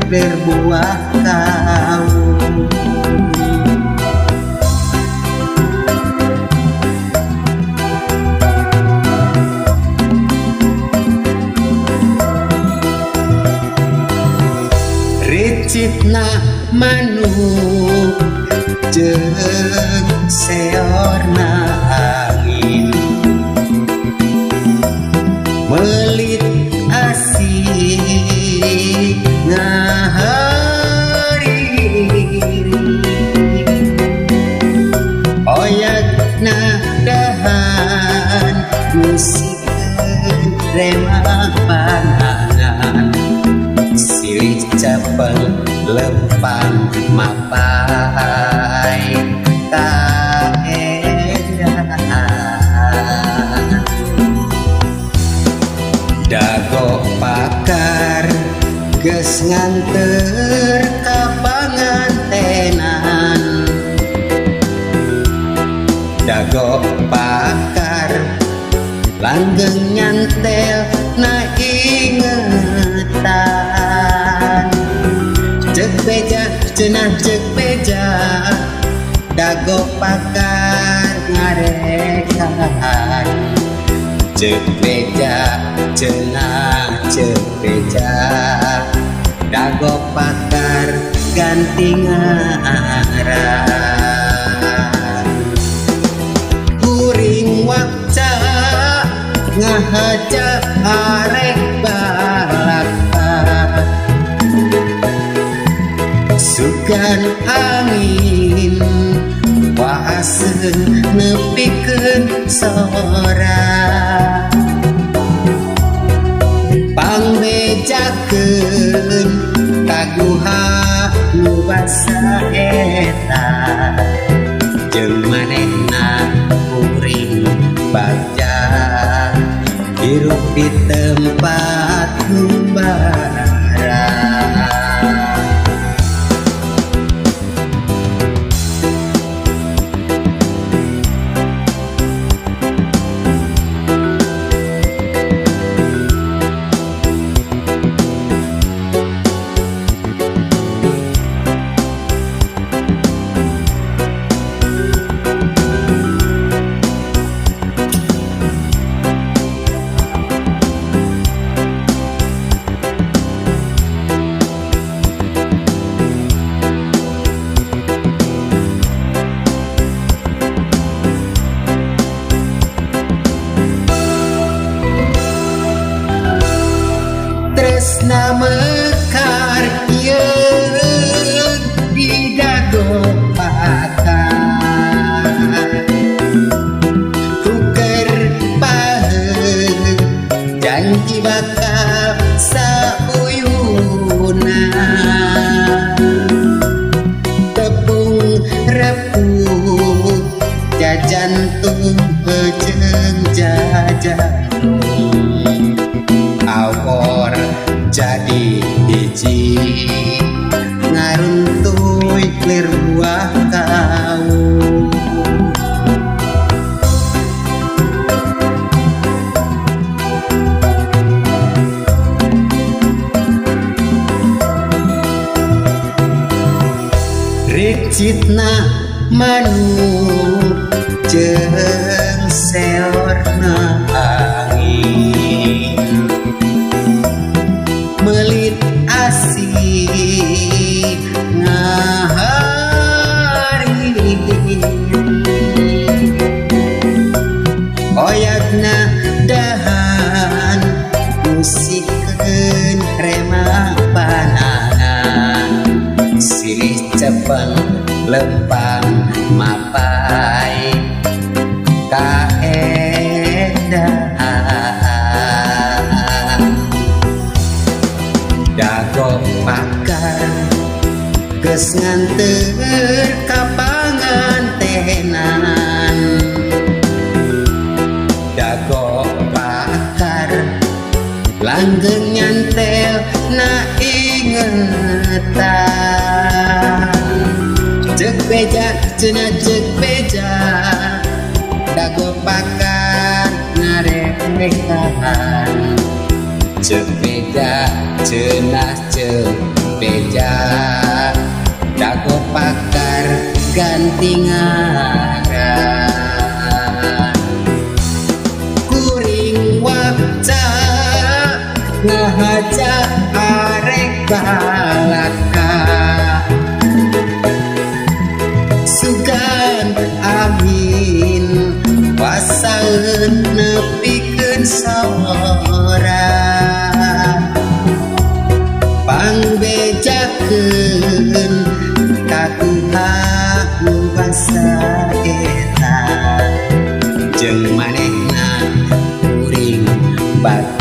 lir buah kawung. Ricitna manuk jeung seorna angin, melit asih ngahariri, oyagna dahan musikeun remah panangan, silih cepeng lempang mapai kaendahan. Dago pakar geus nganter ka pangantenan, dago pakar langgeng nyantel na ingetan. Cek beja cenah cek beja, dago pakar ngarekan. Cek beja cenah cek beja, dago pakar ganti ngaran. Kuring wakca ngahaja arek balapan, sugan angin waaseun nepikeun sora, pangbejakeun kaguha nu basa eta, jeung manehna kuring bagja hirup di tempat ngumbara. Tresna mekar yeun di dago pakar, tuker paheung janji bakal sauyuna, tepung repuk jajantung jeung jajantung, awor jadi hiji ngaruntuy lir buah kawung. Ricitna manuk jeung seorna angin, melit asih ngahariri, oyagna dahan musikeun remah panangan, silih cepeng lempang mapai kaendahan. Dago pakar geus nganter ka pangantenan, dago pakar langgeng nyantel na ingetan. Cek beja cenah cek beja, dago pakar ngarekan. Cek beja cenah cek Beja dago pakar ganti ngaran. Kuring waca ngahaja arek balaka, sugan amin wasaeun nepikeun sora, pangbejakeun ka tuha nu basa eta, jeung manehna kuring batur.